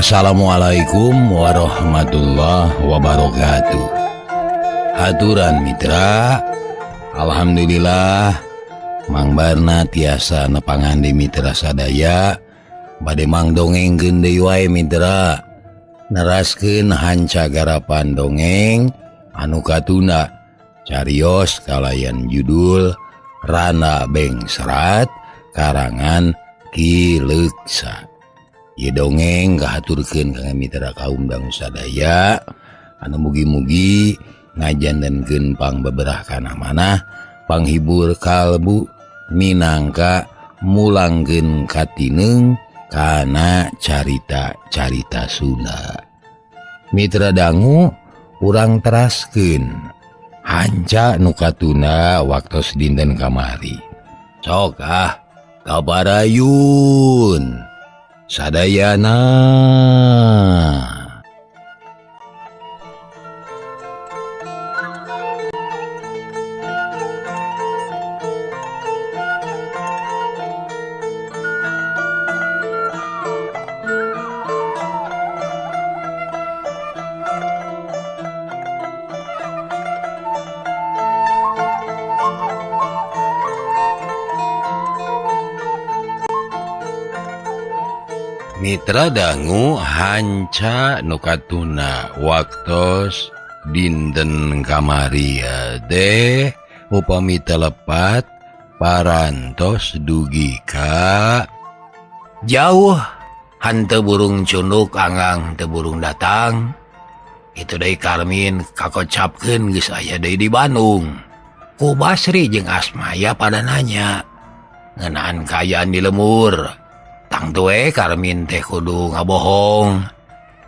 Assalamualaikum warahmatullahi wabarakatuh. Aturan mitra, alhamdulillah Mang Barna tiasa nepangan di mitra sadaya bade mang dongengkeun deui wae mitra. Neraskeun hanca garapan dongeng anu katunda carios kalayan judul Rana Bengsrat karangan Ki Leuksa. Ieu dongeng kahaturkeun ka mitra kaum dangu sadaya anu mugi-mugi ngajantenkeun pangbeberah kana manah, panghibur kalbu minangka mulangkeun katineung kana carita-carita Sunda. Mitra dangu urang teraskeun hanca nu katunda waktos dinten kamari. Sok ah kabarayun sadayana. Mitra dangu hanca nu katuna waktos dinten kamari teh upami telepat parantos dugi ka jauh hanteu burung cunduk anggang teu burung datang. Itu deui Karmin kakocapkeun geus aya deui di Bandung. Ku Basri jeung Asmaya pada nanya ngeunaan kaayaan di lemur. Tangtu Karmin teh kudu ngabohong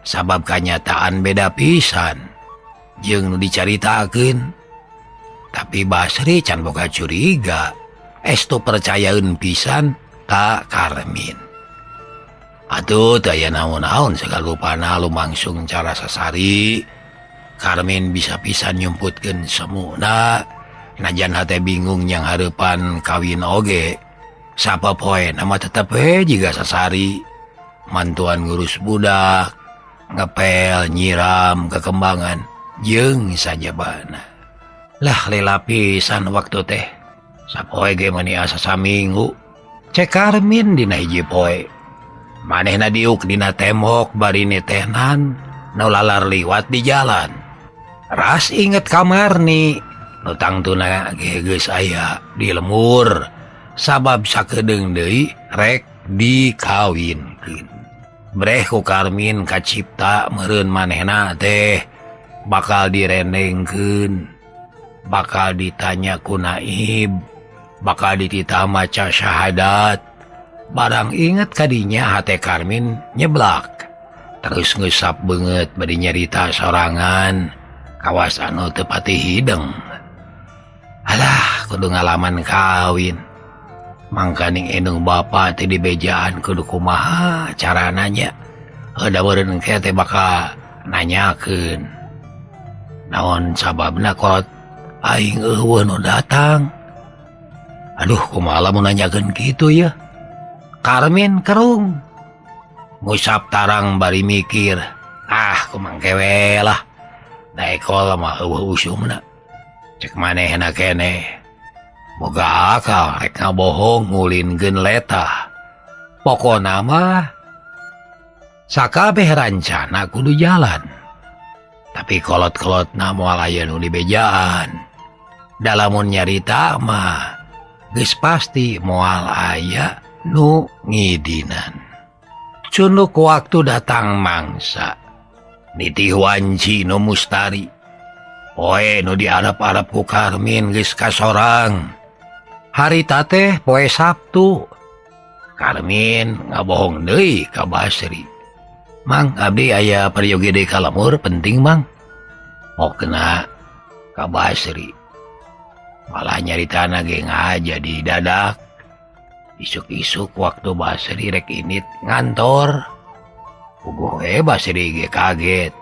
sabab kanyataan beda pisan jeung nu dicaritakeun. Tapi Basri can boga curiga, estu percayaeun pisan ka Karmin. Atuh teu aya naon-naon sagalupana lumangsung cara sasari. Karmin bisa pisan nyumputkeun semuna najan hate bingung yang hareupan kawin oge. Sapa poe nama tetep we jiga sasari mantuan ngurus budak, ngepel, nyiram kekembangan jeung sajabana. Lah lila pisan waktu teh. Sapoe ge meuni asa saminggu. Cek Karmin dina hiji poe. Manehna diuk dina tembok bari nitehnan nu lalar liwat di jalan. Ras inget kamarni nu tangtuna ge geus aya di lemur. Sabab sakedeung deui rek dikawinkeun. Breh ku Karmin kacipta meureun manehna teh bakal direndengkeun, bakal ditanya ku naib, bakal dititah maca syahadat. Barang inget kadinya hate Karmin nyeblak. Terus ngeusap beungeut bari nyarita sorangan kawas anu teu pati hideung. Alah kudu ngalaman kawin. Mangkaning indung bapa teh dibejaan kudu kumaha carana nya. Heuda meureun engke teh bakal nanyakeun. Naon sababna kolot aing eueuh nu datang. Aduh kumaha lamun nanyakeun kitu yeuh. Karmin kerung. Ngusap tarang bari mikir, ah kumangke we lah. Da ekol mah eueuh usumna. Cek manehna keneh. Boga akal rek ngabohong ngulinkeun letah. Pokona mah sakabeh rancana kudu jalan. Tapi kolot-kolotna moal aya nu dibejaan. Da lamun nyarita mah geus pasti moal aya nu ngidinan. Cunduk waktu datang mangsa. Nitih wanci nu mustari. Poe nu diarep-arep ku Karmin geus kasorang. Harita teh poe Sabtu. Karmin ngabohong deui ka Basri. Mang abdi aya peryogi deui ka lemur penting mang. Pokna ka Basri. Malah nyaritana ge ngaja di dadak. Isuk-isuk waktu Basri rek init ngantor. Puguh we Basri ge kaget.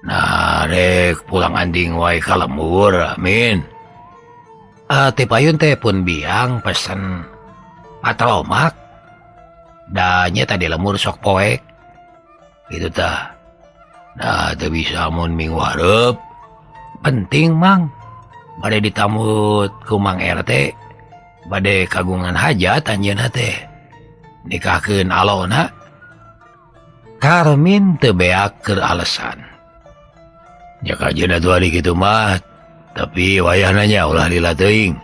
Nah rek pulang anjing wae ka lemur amin. Teh payun teh pun biang pesen patromak. Danya tadi lemur sok poek. Gitu tah. Nah teu bisa mun minggu hareup. Penting Mang. Bade ditamut ku Mang RT. Bade kagungan hajat anjeunna teh. Nikahkeun alona. Karmin teu beak keur alesan. Ya kajeun atuh ari kitu mah, tapi wayahna nya ulah lila teuing.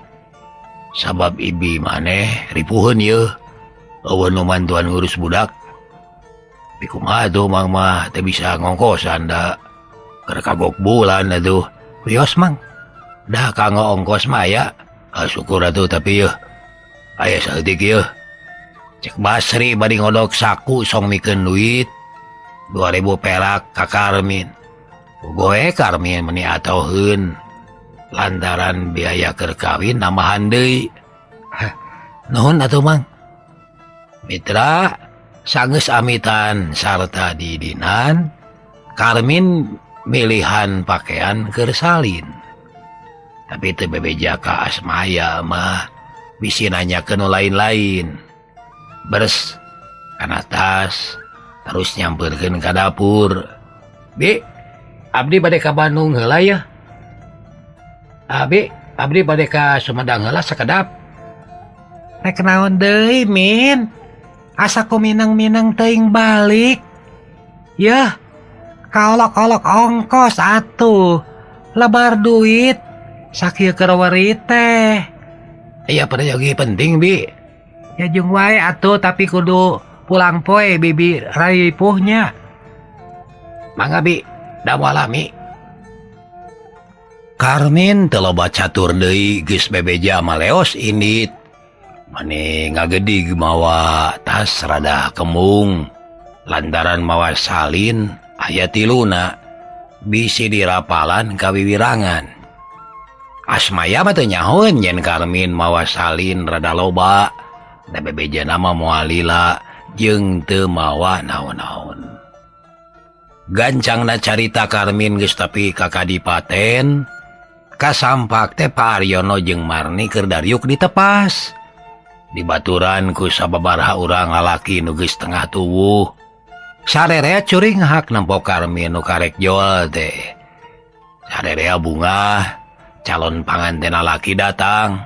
Sabab ibi maneh ripuheun yeuh. Eueuh nu mantuan ngurus budak. Tapi kumaha tuh Mang mah teu bisa ngongkosan da. Keur kagok bulan atuh. Wios Mang. Dah kanggo ongkos mah aya. Ah, syukur atuh tapi yeuh. Aya saeutik yeuh. Cek Basri bari ngodok saku song mikeun duit 2000 perak ka Karmin. Goe Karmin meni atoheun lantaran biaya keur kawin nambahan deui. Nuhun atuh Mang. Mitra sanggeus amitan sarta didinan, Karmin milihan pakaian keur salin. Tapi teu bebeja ka Asmaya mah bisi nanyakeun nu lain-lain. Beres kana tas terus nyampeurkeun ka dapur. Bi, abdi bade ka Bandung heula yeuh. Abi, abdi bade ka Sumedang heula sakedap. Rek naon deui, Min? Asa ku minang-minang teuing balik. Yeuh, kaolok-olok ongkos atuh. Lebar duit sakieu keur weri teh. Iya peryogi penting, Bi. Ya jeung wae atuh tapi kudu pulang poe bibi raipuhnya. Mangga Bi, da moal lami. Karmin teu loba catur deui geus bebeja maleos indit. Mane ngagedig mawa tas rada kembung lantaran mawa salin aya tiluna bisi dirapalan kawiwirangan. Asmaya mah teu nyahoeun yen Karmin mawa salin rada loba. Da bebeja nama moal lila jeung teu mawa naon-naon. Gancangna carita Karmin geus tapi ka kadipaten kasampak teh Pak Aryono jeung Marni keur dariuk ditepas. Dibaturan ku sababaraha urang lalaki nu geus tengah tuwuh. Sarerea curing hak nempo Karmin nu karek jol teh. Sarerea bungah calon panganten lalaki datang.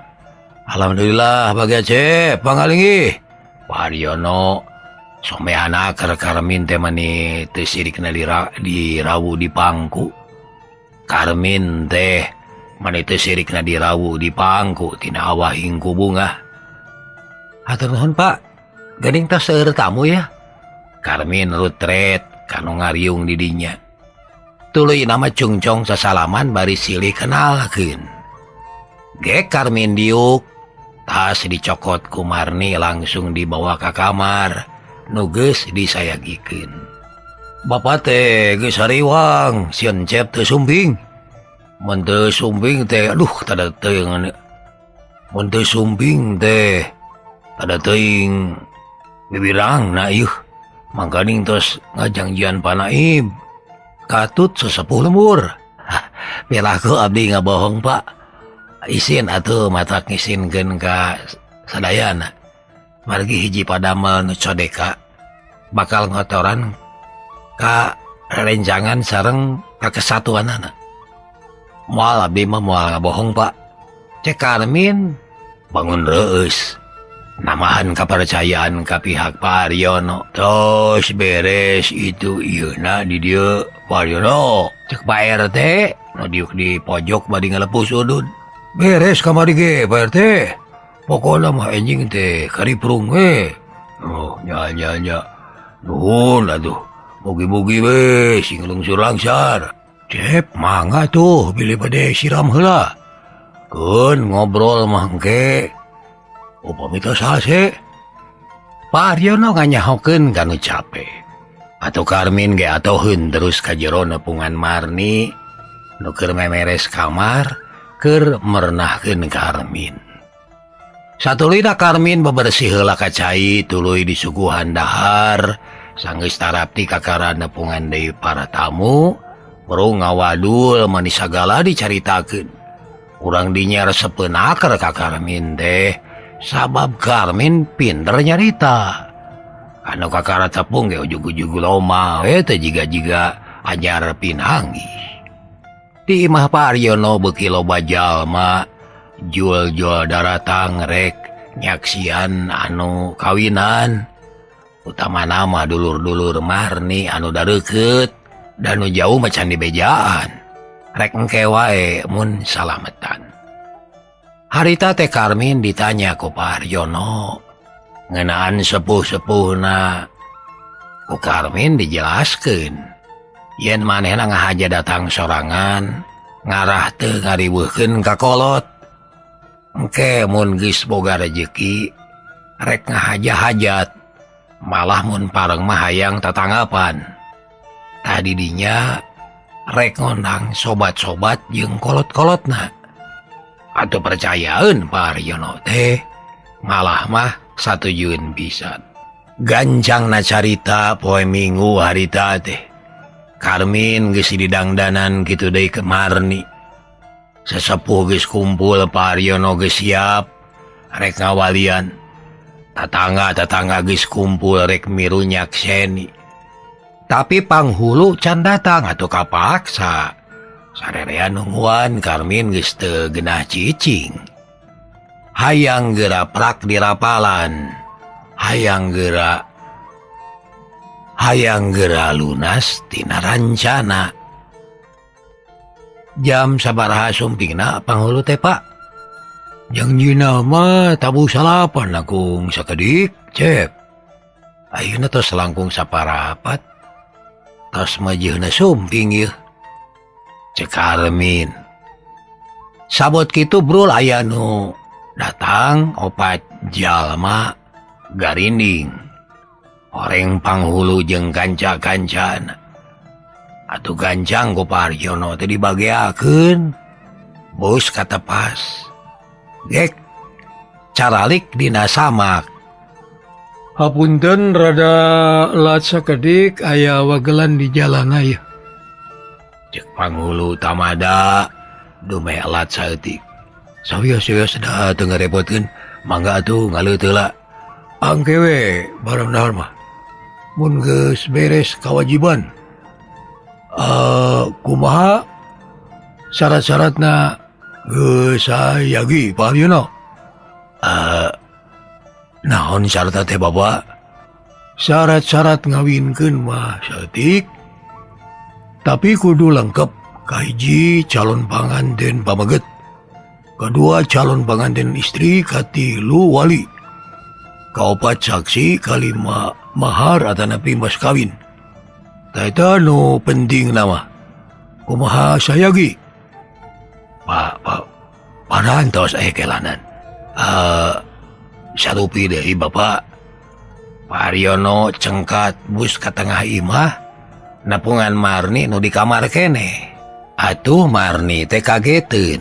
Alhamdulillah bagia cep pangalinggih. Pak Aryono someana keur Karmin teh mani teu sirikna dirawu di pangku. Karmin teh mani teu sirikna dirawu di pangku tina awah hingku bungah. Hatur nuhun Pak, geuning tos seueur tamu ya. Karmin rutret kanu ngariung di dinya. Tuluy nama cungcong sasalaman bari silih kenalkeun. Ge Karmin diuk, tas dicokot ku Marni langsung dibawa ka kamar. Nu geus disayagikeun. Bapa teh geus hariwang, sieun cep teu sumbing. Mun teu sumbing teh aduh tada teuing. Mun teu sumbing teh tada teuing bibirangna ieuh. Mangkaning tos ngajangjian Panaib. Katut sesepuh lembur. Piraku abdi ngabohong Pak. Isin atuh matak ngisinkeun ka sadayana. Margi hiji padamel nu codeka bakal ngotoran ka rerencangan sareng ka kesatuanana. Moal abdi mah moal ngabohong Pak. Cek Karmin bangun reueus. Namahan kepercayaan ka pihak Pak Aryono. Terus beres itu ieuna di dieu Pak Aryono. Cek Pak RT nu diuk di pojok bari ngalepus udud. Beres kamari ge Pak RT. Pokona mah enjing teh kariprung we. Oh nya nya nya. Nuhun atuh. Mugi-mugi we sing lungsur langsar. Cep mangga tuh bilih bade siram heula. Keun ngobrol mah engke. Upami tos hase. Pak Aryono nganyahokeun kanu cape. Atuh Karmin ge atoheun terus ka jero nepungan Marni nu keur memeres kamar keur merenahkeun Karmin. Satuluyna Karmin bebersih heula ka cai tuluy disuguhan dahar sanggeus tarapti kakara nepungan deui para tamu perung ngawadul mani sagala dicaritakeun. Urang dinya resepeun aker ka Karmin teh. Sabab Karmin pinter nyarita. Anu kakara tepung ge ujug-ujug loma we teh jiga-jiga anyar pinanggih. Di imah Pak Aryono beuki loba jalma jual-jual daratang rek nyaksian anu kawinan. Utama nama dulur-dulur Marni anu dareukeut dan nu jauh macan dibejaan. Rek engke wae mun salametan. Harita teh Karmin ditanya ku Pak Aryono ngeunaan sepuh-sepuhna. Ku Karmin dijelaskeun yen manehna ngahaja datang sorangan ngarah teu ngariweuhkeun ka kolot. Engke mun geus boga rejeki rek ngahaja hajat, malah mun pareng mah hayang tatanggapan. Tah didinya rek ngondang sobat-sobat jeung kolot-kolotna. Atau percayaeun Pak Aryono teh malah mah satujueun pisan. Gancangna carita poe Minggu harita teh. Karmin geus didangdanan kitu deui ke Marni. Sesepuh geus kumpul, Pak Aryono geus siap rek ngawalian. Tatangga-tatangga geus kumpul rek miru nyakseni. Tapi panghulu can datang atuh kapaksa. Sarerea nungguan Karmin geus teu genah cicing. Hayang geura prak dirapalan. Hayang geura lunas tina rancana. Jam sabaraha sumpingna panghulu teh Pak? Jangjina mah tabuh salapan langkung sakedik cep. Ayeuna tos langkung saparapat. Tos majeuna sumping ieu. Cek Karmin. Sabot kitu brul aya nu datang opat jalma garinding. Oreng panghulu jeung kanca-kancana. Atuh gancang ku Pak Aryono teh dibageakeun. Bos katepas. Gek caralik dina samak. Hapunten rada lat sakedik aya wagelan di jalan aya. Cek panghulu tamada dumeh lat saeutik. Sawios-wios da teu ngarepotkeun, mangga atuh ngaleut heula. Angke we barang dahar mah. Mun geus beres kawajiban. Kumaha syarat-syaratna geus sayagi Pak Aryono? Naon syarat teh Bapak? Syarat-syarat ngawinkeun mah saeutik. Tapi kudu lengkap. Kahiji calon panganten pameget, kedua calon panganten istri, katilu wali, kaopat saksi, kalima mahar atanapi mas kawin. Tah eta nu penting nama. Kumaha sayagi? Pak parantos aya kelanan. Sarupi deui Bapak. Pak Aryono cengkat bus ka tengah imah nepungan Marni nu di kamar keneh. Atuh Marni teh kageteun.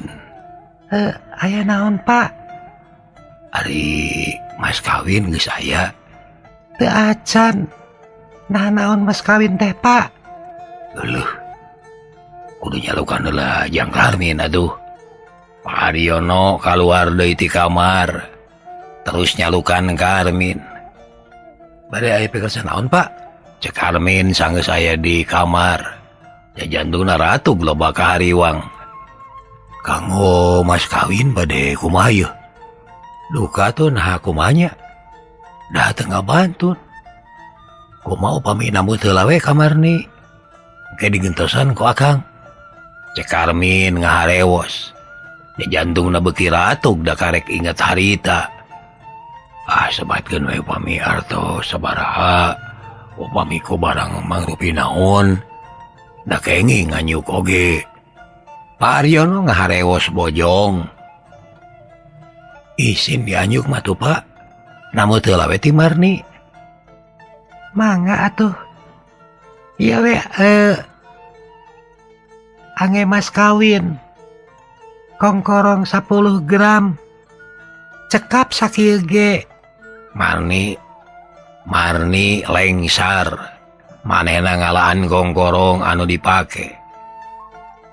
Aya naon Pak? Ari mas kawin geus aya. Teu acan. Nah naon mas kawin teh Pak? Euleuh. Kudu nyalukan heula jang Karmin atuh. Pak Aryono kaluar deui ti kamar. Terus nyalukan Karmin. Bade aya pikersa naon Pak? Cek Karmin sanggeus aya di kamar. Jantungna ratug loba ka hariwang. Kanggo mas kawin bade kumaha yeuh? Duka tuh nah kumaha nya? Dah teu ngabantun. Kumaha upami nambut heula we kamarni? Engke digentosan ku akang. Cek Karmin ngaharewos. Jantungna beuki ratug da karek inget harita. Ah sebatkeun we upami artos sabaraha, upami ku barang mangrupi naon. Da kenging nganyuk oge. Pak Aryono ngaharewos bojong. Isin dianyuk mah tuh Pak. Namun teu lawe ti Marni. Mangga atuh. Ieu we ange mas kawin. Kongkorong 10 gram. Cekap sakieu ge. Marni lengsar. Manehna ngalaan kongkorong anu dipake.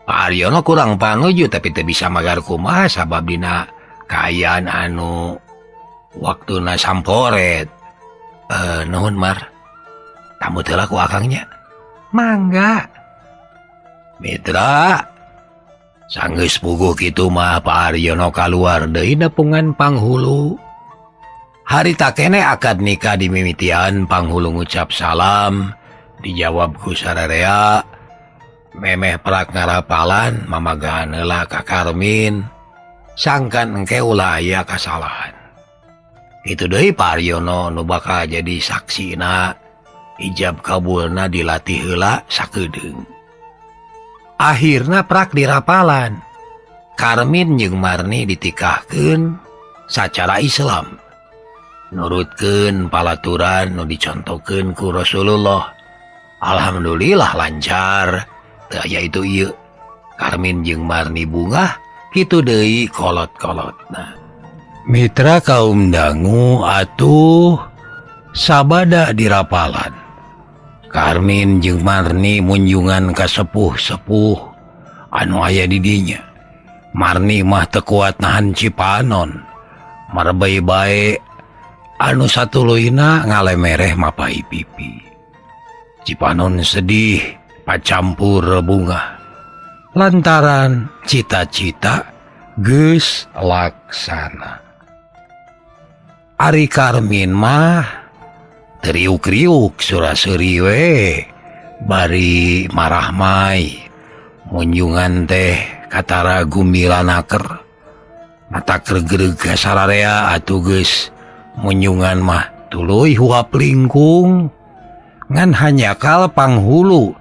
Pak Aryono kurang panuju tapi teu bisa magar kumaha sabab dina kaayaan anu waktuna samporet. Nuhun Mar. Tamu teu ku akangnya. Mangga. Mitra sanggeus puguh kitu mah Pak Aryono kaluar deui nepungan panghulu. Harita keneh akad nikah dimimitian panghulu ngucap salam dijawab ku sararea. Memeh prak ngarapalan mamagahan heula ka Karmin sangkan engke ulah aya kasalahan. Kitu deui Pak Aryono nu bakal jadi saksina ijab kabulna dilatih heula sakedeung. Akhirna prak dirapalan. Karmin jeung Marni ditikahkeun sacara Islam. Nurutkeun palaturan nu dicontohkeun ku Rasulullah. Alhamdulillah lancar. Teu aya itu ieu. Karmin jeung Marni bungah kitu deui kolot-kolotna. Mitra kaum dangu atuh sabada dirapalan. Karmin jeung Marni munjungan ka sepuh-sepuh anu aya di dinya. Marni mah teu kuat nahan cipanon. Marbei bae anu satuluyna ngalemereh mapai pipi. Cipanon sedih pacampur bungah lantaran cita-cita geus laksana. Ari Karmin mah teriuk-riuk sura-seri we bari marahmai munjungan teh katara gumilanaker mata kergereg sararea atuh geus munjungan mah tuluy huap lingkung ngan hanyakal panghulu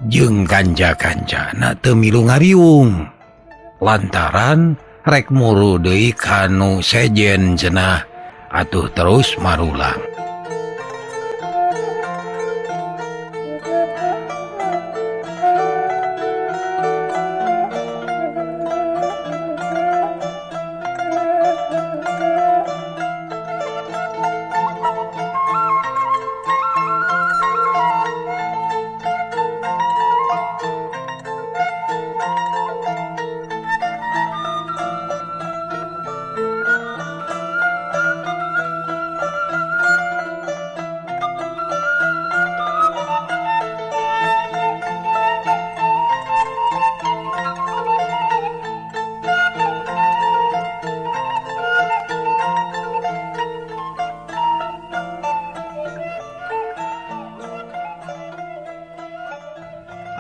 jeung kanca-kancana teu milu ngariung lantaran rek muru deui kanu sejen cenah atuh terus marulang.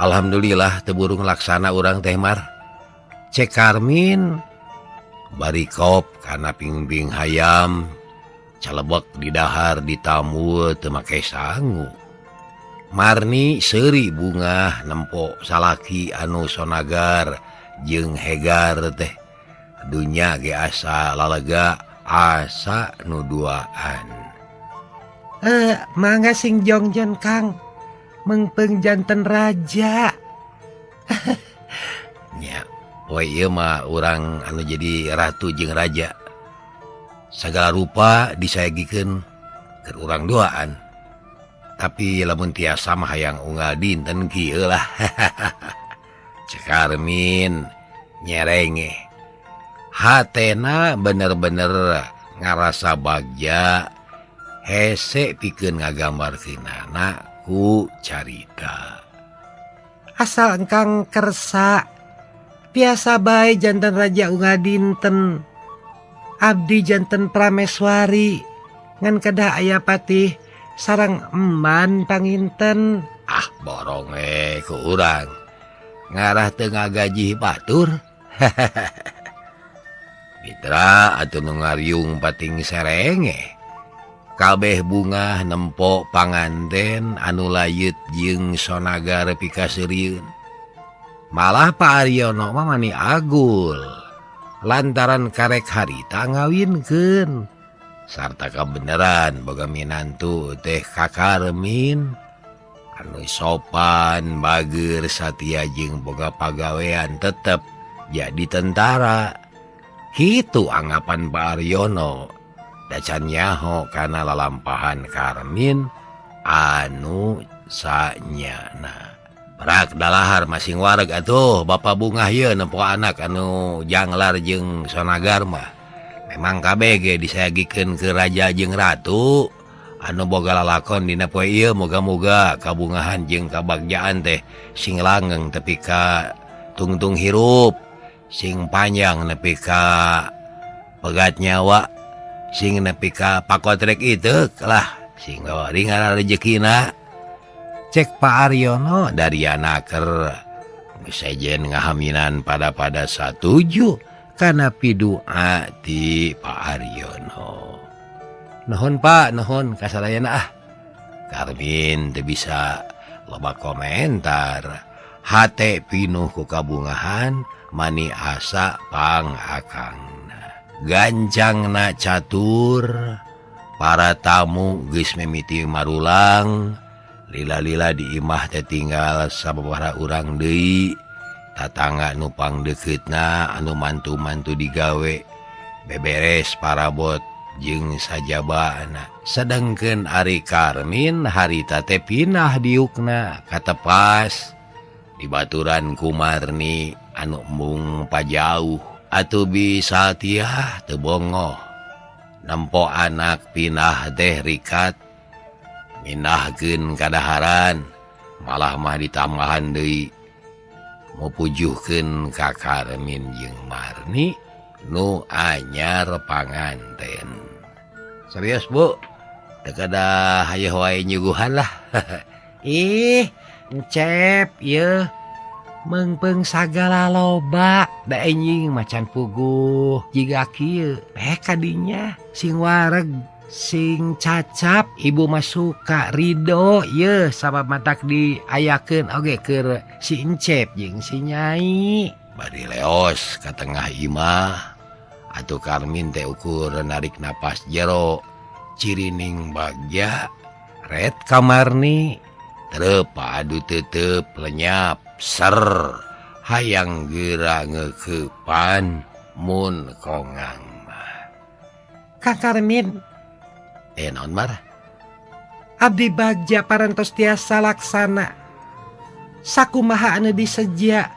Alhamdulillah teu burung laksana urang teh Mar. Cek Karmin bari kop kana pingping hayam calebek di dahar ditambul teu make sangu. Marni seuri bungah nempo salaki anu sonagar jeung hegar teh. Dunya ge asa lalega asa nu duaan. Mangga sing jongjon Kang. Mengpeng janten raja. Nya, poe ieu mah urang anu jadi ratu jeung raja. Sagala rupa disayagikeun keur urang duaan. Tapi lamun tiasa mah hayang unggal dinten kieu lah. Cek Karmin nyerenge. Hatena bener-bener ngarasa bagja hese pikeun ngagambarkeunana ku carita. Asal engkang kersa biasa bae janten raja unggal dinten. Abdi janten prameswari ngan kedah aya patih sareng eman panginten. Ah borong ku urang ngarah teu ngagaji batur. Mitra atuh nu ngariung pating serenge. Kabeh bungah nempo panganten anu layut jeung sonagar pikaseurieun. Malah Pak Aryono mah mani agul lantaran karek harita ngawinkeun sarta kabeneran boga minantu teh ka Karmin anu sopan bager satia jeung boga pagawean tetep jadi tentara. Kitu anggapan Pak Aryono. Dacan nyaho kana lalampahan Karmin anu sanyana. Prak dalahar masing wareg atuh Bapak bungah ieu nempo anak anu janglar jeung sonagar mah. Memang KBG disayagikeun ke raja jeung ratu. Anu boga lalakon dina poe ieu moga-moga kabungahan jeung kabagjaan teh sing langgeng tepi ka tungtung hirup, sing panjang nepi ka pegat nyawa, sing nepi ka pakotrek itu lah, sing ringan rejekina. Cek Pak Aryono dari anaker sejen ngahaminan pada satuju kana pidua ti Pak Aryono. Nuhun Pak, nuhun kasadayana ah. Karmin teu bisa loba komentar. Hate pinuh ku kabungahan mani asa pangakangna. Gancangna catur, para tamu geus mimiti marulang, lila-lila di imah teh tinggal sababaraha urang deui. Tatangga nu pangdekeutna anu mantu-mantu digawe beberes parabot jeung sajabana. Sedengkeun ari Karmin harita teh pinah diukna katepas dibaturan ku Marni anu embung pajauh. Atuh bisa tiah teu bongoh nempo anak pinah teh rikat minahkeun kadaharan malah mah ditambahan deui mupujuhkeun ka Karmin jeung Marni nu anyar panganten. Serius Bu, teu kada hayoh wae nyuguhan lah. Ih, encep ieu meungpeung sagala loba da enjing macan puguh jiga kieu. Kadinya sing wareg sing cacap ibu mah suka ridho ieu sabab matak diayakeun oge keur si encep jeung si Nyai. Bari leos ka tengah imah atuh Karmin teh ukur narik napas jero cirining bagja red kamarni terpadu tetep lenyap ser hayang geura ngeukepan mun kongang mah. Kang Karmin naon marah? Abdi bagja parantos tiasa laksana sakumaha anu diseja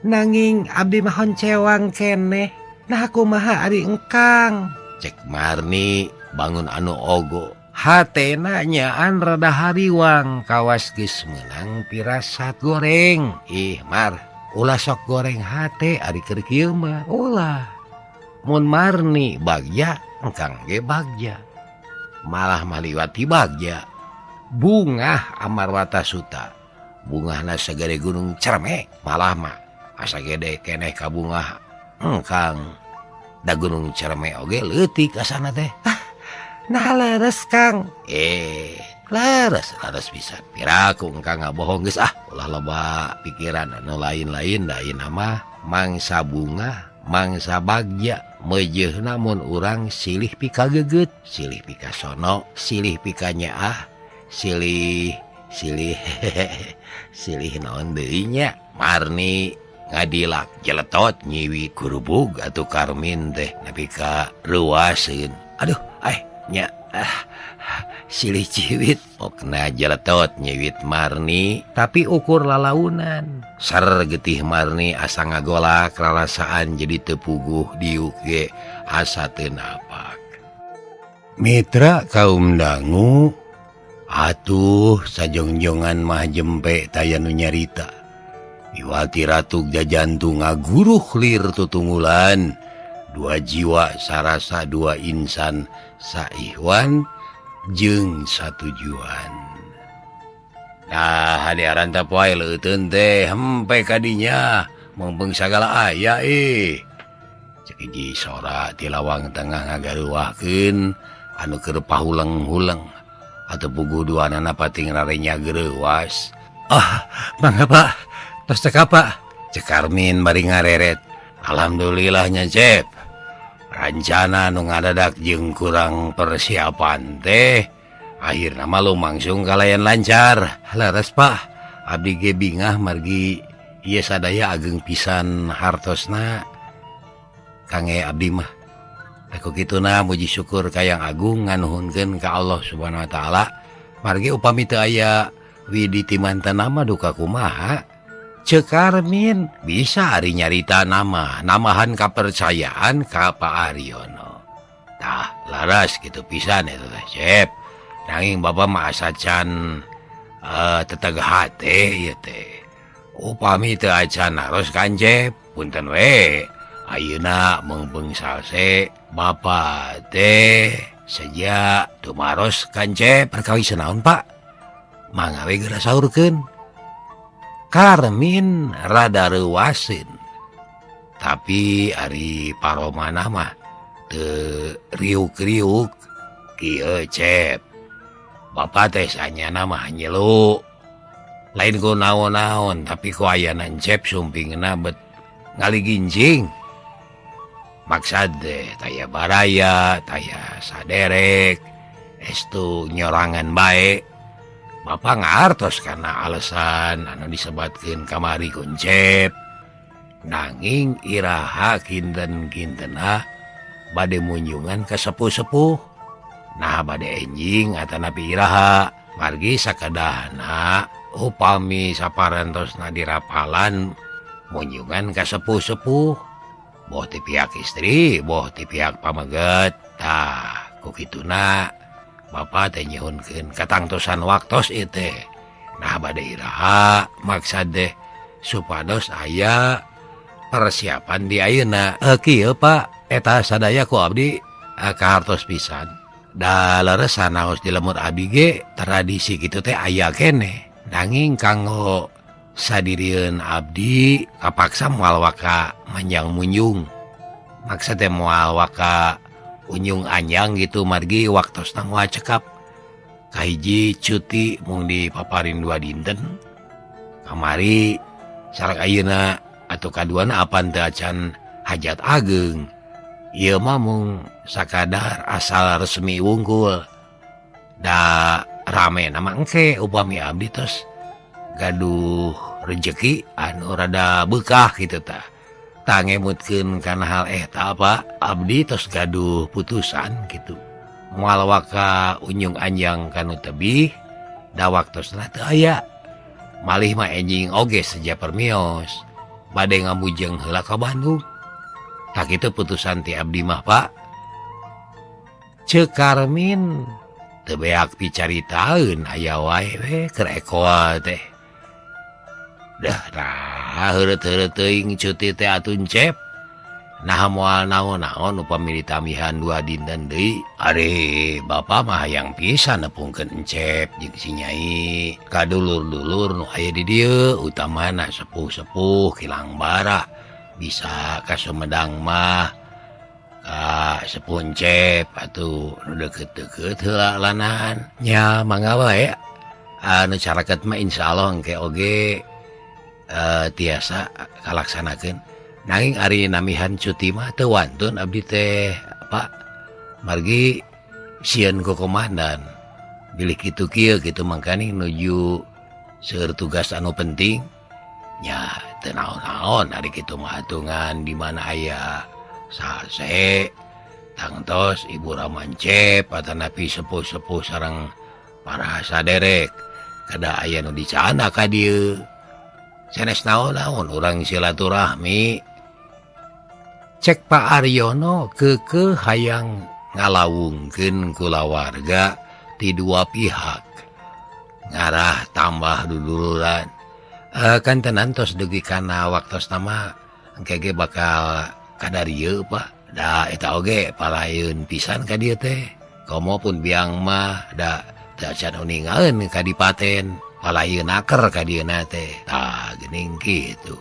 nanging abdi mah honcewang keneh. Nah kumaha ari engkang? Cek Marni bangun anu ogo. Hatena nyaan rada hariwang kawas geus meunang pirasat goreng. Ih Mar, ulah sok goreng hate ari keur kieu mah ulah. Mun Marni bagja, engkang ge bagja. Malah maliwati bagja. Bungah Amarwata Suta. Bungahna sagede gunung Cerme, malah mah asa gede keneh ka bungah engkang. Da gunung Cerme oge leutik asana teh. Ah, nah leres Kang. Leres leres pisan. Piraku engkang ngabohong geus ah, ulah loba pikiran anu lain-lain da ayeuna mah mangsa bunga, mangsa bagja, meujeuhna mun urang silih pikagegeut, silih pikasono, silih pikanyaah, silih silih silih naon deui nya. Marni ngadilak jeletot nyiwi gurubug atuh Karmin teh nepi ka reuaseun. Aduh, nya silih ciwit pokna jeletot nyiwit Marni tapi ukur lalaunan. Ser getih Marni asa ngagolak rarasaan jadi teu puguh diuk ge asa teu napak. Mitra kaum dangu atuh sajongjongan mah jempe taya nu nyarita. Iwati Ratu jajantu ngaguruh lir tutunggulan dua jiwa sarasa dua insan saihwan jeung satujuan. Nah hade aranta poe leuteun teh hempe kadinya meungpeung sagala aya Cek hiji sora ti lawang tengah ngagaruahkeun anu keur pahuleng-huleng atuh puguh duanana pating rarenya gereuwas. Ah, mangga Pak. Tos cekap Pak. Cek Karmin bari ngareret. Alhamdulillahnya Cep. Rancana nu ngadadak jeung kurang persiapan teh akhirna mah lumangsung kalayan lancar. Leres Pak. Abdi ge bingah margi ieu sadaya ageng pisan hartosna kangge abdi mah. Ku kituna muji syukur ka Yang Agung nganuhunkeun ka Allah Subhanahu wa taala. Margi upami teu aya widi ti mantan nama duka kumaha. Cek Karmin bisa ari nyarita nama namahan kapercayaan ka Pak Aryono. Tah laras gitu pisan eta teh Cep. Nanging Bapak mah asa can teteg hate ieu teh. Upami teu acan naros ka Encep, punten we. Ayeuna meungpeung salse Bapak teh seja tumaros ka Encep perkawis naon Pak? Mangga we geura saurkeun. Karmin rada reuaseun. Tapi ari paromana mah teu riuk-riuk kieu Cep. Bapak teh sanyana mah nyelu. Lain ku naon-naon tapi ku ayana Encep sumpingna bet ngaliginjing. Maksad teh taya baraya, taya saderek, estu nyorangan bae. Bapak ngartos karena alasan anu disebatkeun kamari ku Encep. Nanging iraha kinten-kintena bade munjungan ka sepuh-sepuh. Nah bade enjing atanapi iraha margi sakadahna upami saparantosna dirapalan munjungan ka sepuh-sepuh. Boh ti pihak istri, boh ti pihak pameget. Tah ku kituna Bapak teh nyuhunkeun katangtosan waktos ieu teh. Nah bade iraha maksad teh supados aya persiapan di ayeuna. Kieu Pak, eta sadaya ku abdi kahartos pisan. Da leres sanaos di lemur abdi ge tradisi kitu teh aya keneh. Nanging kanggo sadirieun abdi kapaksa moal waka manjang munjung. Maksad teh moal waka unjung anjang gitu margi waktosna moal cekap. Kahiji cuti mung dipaparin 2 dinten. Kamari sareng ayeuna atau kaduana apan teu acan hajat ageng. Ieu mah mung sakadar asal resmi wungkul. Da rame nama engke upami abdi tos gaduh rejeki anu rada beukah kitu tah. Tah ngemutkeun kana hal eta Pak, abdi tos gaduh putusan kitu. Moal waka unjung anjang kanu tebih da waktosna teu aya. Malih mah enjing oge seja permios. Bade ngamujeng heula ka Bandung. Tak itu putusan ti abdi mah Pak. Ceuk Karmin teu beak picaritaeun aya wae we keur ekoa teh. Dah nah heureut-heureut teuing cuti teh atuh Encep. Nah moal naon-naon upami ditamihan 2 dinten deui. Ari Bapak mah hayang pisan nepungkeun Encep jeung si Nyai. Ka dulur-dulur nu aya di dieu utamana sepuh-sepuh kilang bara. Bisa ka Sumedang mah ka sepuh Encep atuh nu deukeut-deukeut heula lanan. Nya mangga wae anu caraket mah insyaallah engke oge tiasa kalaksanakeun. Nanging ari namihan cuti mah teu wantun abdi teh Pak. Margi sieun ku komandan. Bilih kitu kieu kitu mangkaning nuju seueur tugas anu penting. Nya teu naon-naon ari kitu mah atungan di mana aya salse tangtos Ibu Ramancep atanapi sepuh-sepuh sareng para saderek kada aya nu dicana ka dieu. Sanes naon-naon urang silaturahmi. Cek Pak Aryono keukeuh hayang ngalawungkeun kulawarga ti dua pihak. Ngarah tambah duduluran. Kantenan tos dugi kana waktosna mah engke ge bakal kadarieu Pak. Da eta oge palayeun pisan ka dieu teh. Komo pun biang mah da teu acan uningaeun kadipaten. Palayeun naker ka dieuna teh. Tah geuning kitu.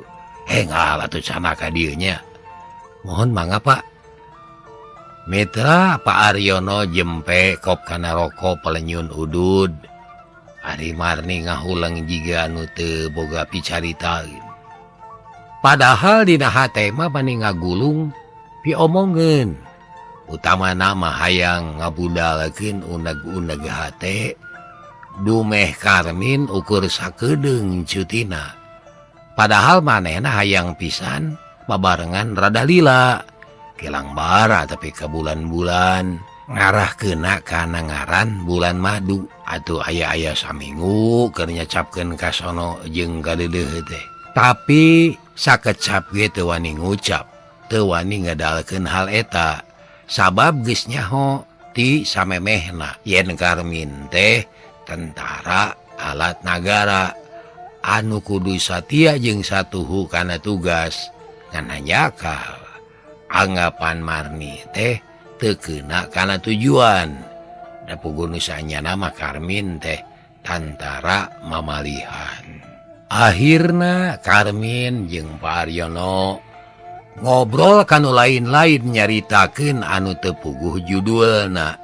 Enggal atuh sana ka dieu nya. Mohon mangga Pak. Mitra Pak Aryono jempe kop kana rokok pelenyun udud. Ari Marni ngahuleng jiga anu teu boga picarita. Padahal dina hate mah bani ngagulung piomongeun. Utamana mah hayang ngabudalkeun uneg-uneg hate. Dumeh Karmin ukur sakedeung cutina. Padahal manehna hayang pisan babarengan rada lila. Kilang bara tapi ke bulan-bulan ngarah kena kana ngaran bulan madu atuh aya-aya saminggu keur nyacapkeun ka sono jeung ka deudeuh teh. Tapi sakecap ge teu wani ngucap, teu wani ngedalkeun hal eta sabab geus nyaho ti samemehna yen Karmin teh tentara alat nagara anu kudu satia jeung satuhu kana tugas ngan hanjakal anggapan Marni teh teu keuna kana tujuan da puguh nu saenyana mah Karmin teh tantara mamalihan. Akhirna Karmin jeung Pak Aryono ngobrol kanu lain-lain nyaritakeun anu teu puguh judulna.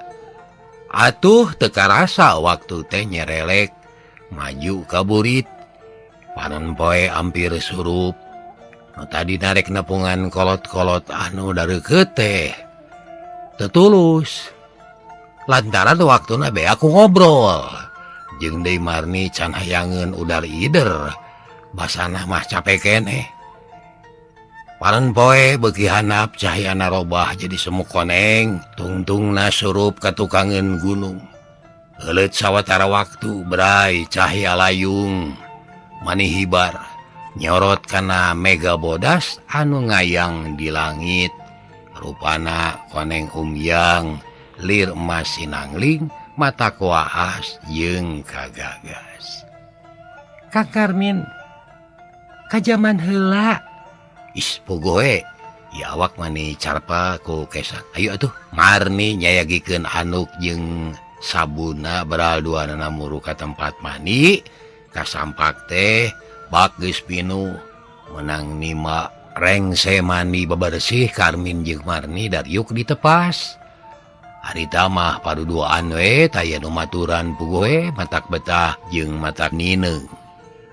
Atuh teu karasa waktu teh nyerelek maju ka burit. Panon poe ampir surup. Nu tadi narek nepungan kolot-kolot anu dareukeut teh teu tulus. Lantaran waktuna beak ku ngobrol. Jeung deui Marni can hayangeun udar ider. Basana mah capek keneh. Panon poe beuki handap cahayana robah jadi semu koneng, tungtungna surup ka tukangeun gunung. Heuleut sawatara waktu berai cahaya layung mani hibar nyorot kana mega bodas anu ngayang di langit. Rupana koneng umyang, lir emas sinangling, mata kuaas jeung kagagas. Kang Karmin, kajaman heula. Is pogoe, ya awak mani carpa ku kesak. Ayo atuh. Marni nyayagikeun anuk jeung sabuna beral duanana muru ka tempat mandi. Kasampak teh bak geus pinuh menang nima rengse mandi bebersih Karmin jeung Marni dariuk ditepas. Harita mah paduduaan we taya nu maturan pugoe matak betah jeung matak nineung.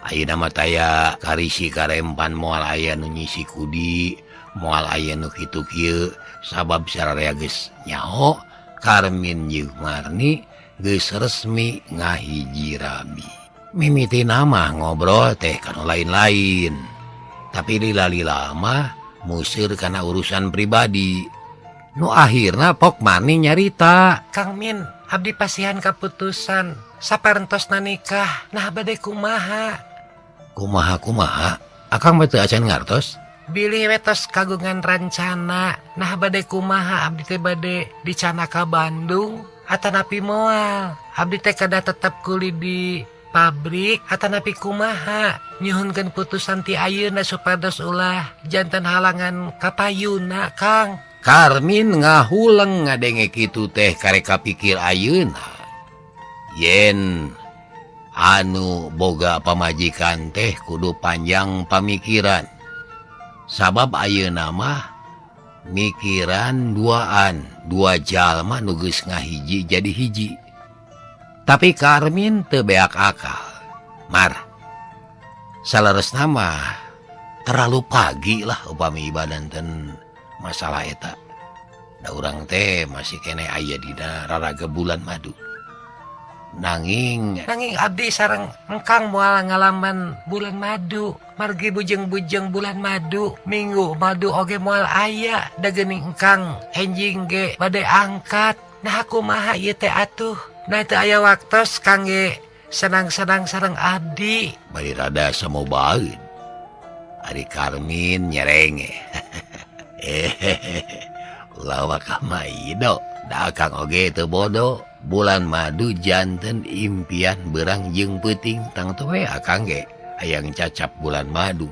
Ayeuna mah taya karisi karempan moal aya nu nyisi kudi, moal aya nu kitu kieu sabab sararea geus nyaho Karmin jeung Marni geus resmi ngahiji rabi. Mimitina mah ngobrol teh kanu lain-lain. Tapi lila-lila mah museur kana urusan pribadi. Nu akhirna pok Marni nyarita, Kang Min, abdi pasihan kaputusan saparentosna nikah, nah bade kumaha? Kumaha kumaha, akang mah teu acan ngartos. Bilih we tos kagungan rancana, nah bade kumaha abdi teh bade dicana ka Bandung atanapi moal. Abdi teh kedah tetep kuli di pabrik atanapi kumaha. Nyuhunkeun putusan ti ayeuna supados ulah janten halangan kapayuna, Kang. Karmin ngahuleng ngadenge kitu teh karek kapikir ayeuna. Yen anu boga pamajikan teh kudu panjang pamikiran. Sabab ayeuna mah mikiran duaan, dua jalma nu geus ngahiji jadi hiji. Tapi Karmin teu beak akal. Mar, saleresna mah terlalu pagi lah upami ibadanten masalah eta. Da urang teh masih keneh aya dina raraga bulan madu. Nanging abdi sareng engkang moal ngalaman bulan madu, margi bujeng-bujeng bulan madu, minggu madu oge moal aya, da geuning engkang enjing ge bade angkat. Nah kumaha ieu teh atuh? Nah teu aya waktos kangge senang-senang sareng abdi. Bari rada samobaeun. Ari Karmin nyerenge. Ulah waka maido, da akang oge teu bodoh. Bulan madu janten impian berang jeung peuting tangtu we akang ge hayang cacap bulan madu.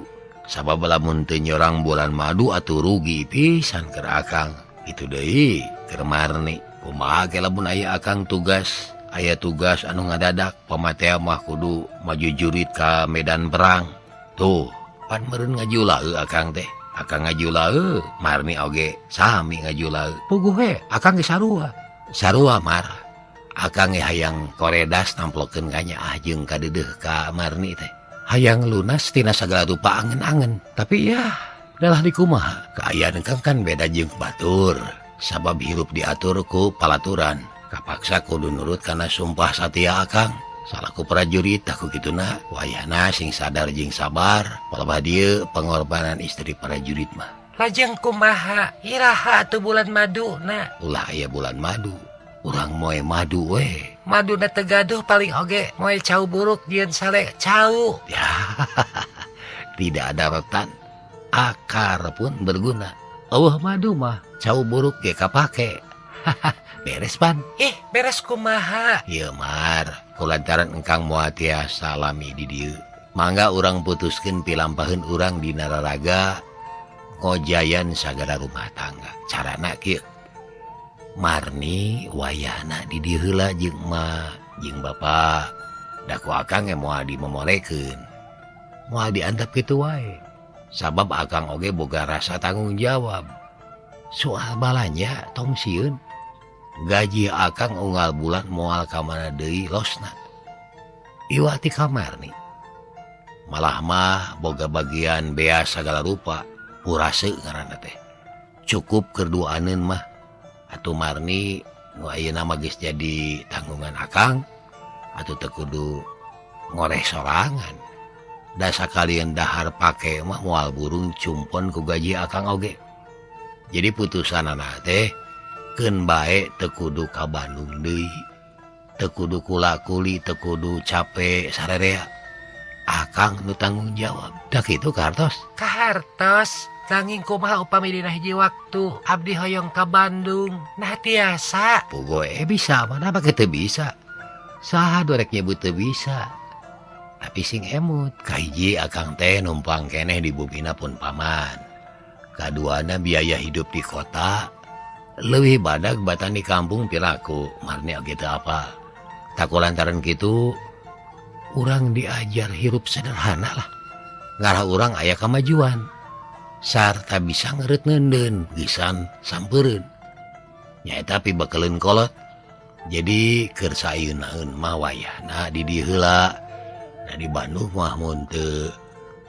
Sabab lamun teu nyorang bulan madu atuh rugi pisan keur akang. Kitu deui keur Marni. Kumaha ge lamun aya akang tugas, aya tugas anu ngadadak pamatea mah kudu maju jurit ka medan perang. Tuh, pan meureun ngajulaeun akang teh. Akang ngajulaeun, Marni oge sami ngajulaeun. Puguh we akang ge sarua. Sarua Mar. Akang ge hayang koredas namplokeun ka nyaah jeung kadeudeuh ka Marni teh. Hayang lunas tina sagala rupa angen-angen. Tapi ya, dalah dikumaha. Kaayaan engkang kan beda jeung batur. Sabab hirup diatur ku palaturan. Kapaksa kudu nurut kana sumpah satia akang. Salaku prajurit aku kituna wayahna sing sadar jeung sabar. Palebah dieu pengorbanan istri prajurit mah. Lajeng kumaha iraha atuh bulan madu na? Ulah aya bulan madu. Urang moe madu we. Maduna teu gaduh paling oge moe cau buruk jieun sale cau. Ya, tidak ada rotan. Akar pun berguna. Eueuh madu mah cau buruk ge kapake. Beres pan. Ih, beres kumaha? Ieu Mar, kulantaran engkang moal tiasa lami di dieu. Mangga urang putuskeun pilampaheun urang dina raraga ngojayan sagala rumah tangga. Carana kieu. Marni wayahna di dieu heula jeung emak jeung bapa. Da ku akang ge moal dimomolekeun. Moal diantep kitu wae. Sabab akang oge boga rasa tanggung jawab. Soal balanja tong sieun. Gaji akang unggal bulan moal ka mana deui losna. Iwak ti kamarni. Malah mah boga bagian bea sagala rupa, purase ngaranna teh. Cukup keur duaneun mah. Atuh Marni nu ayeuna mah geus jadi tanggungan akang, atuh teu kudu ngoreh sorangan. Da sakalian dahar pake mah moal burung cumpon ku gaji akang oge. Jadi putusanana teh keun bae teu kudu ka Bandung deui. Teu kudu kula-kuli, teu kudu cape sarerea. Akang nu tanggung jawab. Da kitu kahartos. Kahartos. Nanging kumaha upami dina hiji waktu abdi hoyong ka Bandung. Nah tiasa. Pugoe bisa, mana make teu bisa. Saha dorek nyebut teu bisa. Tapi sing emut. Kahiji akang teh numpang keneh di bumina pun paman. Kaduana biaya hidup di kota leuwih badag batan di kampung piraku. Marni oge teu apa. Taku lantaran kitu urang diajar hirup sederhana lah. Ngarah urang aya kamajuan. Sarta bisa ngeureut neundeun gisan sampeureun. Nyaeta pibekeleun kolot. Jadi keur saeunaeun mah wayahna di dieu heula. Da di Bandung mah mun teu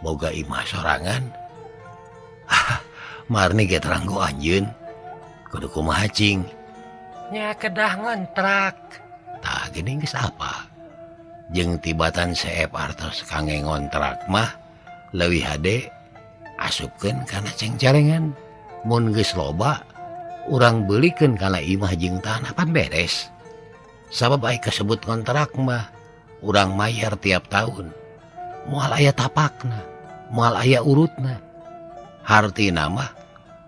boga imah sorangan. Marni ge terang ku anjeun. Kudu kumaha cing? Nya kedah ngontrak. Tah geuning geus apa? Jeung tibatan seep artos kangge ngontrak mah leuwih hade asupkeun kana cengcarengan. Mun geus loba urang beulikeun kana imah jeung tanah pan beres. Sabab ai kasebut kontrak mah urang mayar tiap tahun. Moal aya tapakna, moal aya urutna. Hartina mah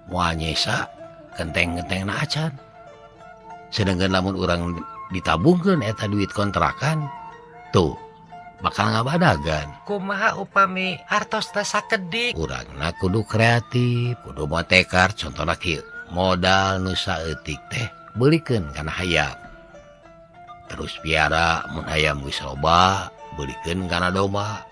moal nyesa kenteng-kentengna acan. Sedangkan lamun urang ditabungkeun eta duit kontrakan tuh bakal ngabadagan. Kumaha upami artosna sakedik? Urangna kudu kreatif, kudu motekar. Contohna kieu, modal nu saeutik teh beulikeun kana hayam. Terus piara mun hayam geus loba beulikeun kana domba.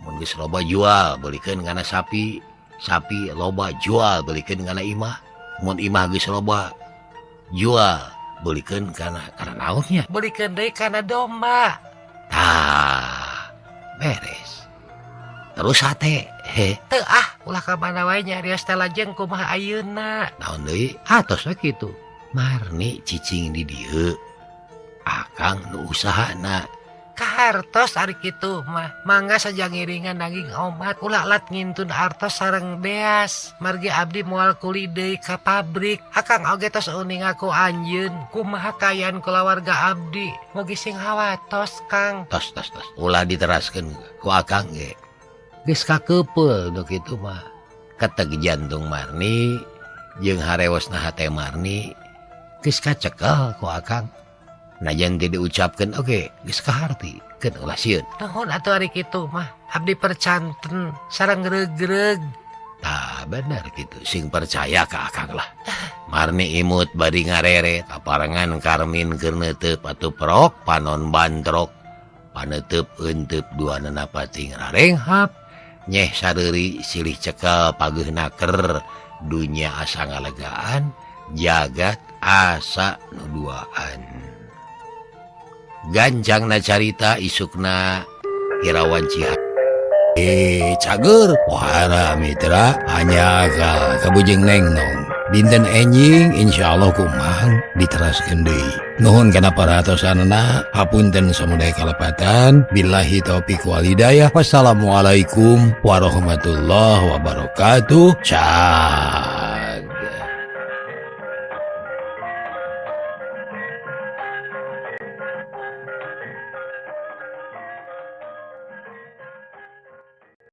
Mun geus loba jual beulikeun kana sapi. Sapi loba jual beulikeun kana imah. Mun imah geus loba jual beulikeun kana naonnya? Beulikeun deui kana domba. Tah, beres. Terus sate, he. Teu ah, ulah ka mana wae nyarios teh lajeng kumaha ayeuna. Naon deui? Atos we kitu. Marni cicing di dieu. Akang nu usahana. Kahartos ari kitu mah. Mangga saja ngiringan nanging omat ulah lat ngintun artos sareng beas. Margi abdi moal kuli deui ka pabrik. Akang oge tos uning aku anjeun. Kumaha kaayaan kulawarga abdi. Mugi sing hawatos, Kang. Tos tos tos. Ulah diteraskeun ku akang ge. Geus kakeupel nu kitu mah. Keteg jantung Marni jeung harewosna hate Marni geus kacekel ku akang. Najan teu diucapkeun oge geus kaharti keun ulah sieun. Nuhun atuh ari kitu mah. Abdi percanten sareng regreg. Tah bener kitu, sing percaya ka akang lah. Marni imut bari ngareret paparengan Karmin keur neuteup atuh prok panon bantrok. Paneuteub eunteub duanana pati ngarenghap. Nyeh sareuri silih cekel pageuhna ker dunya asa ngalegaan jagat asa nu duaan. Gancangna carita isukna Irawan Ciha. Cager pohara mitra hanya ka kabujeng nengnong. Dinten enjing insyaallah kumang diteraskeun deui. Nuhun kana paratosanana, hapunten samudaya kalepatan. Billahi taufik wal hidayah. Wassalamualaikum warahmatullahi wabarakatuh. Ciao.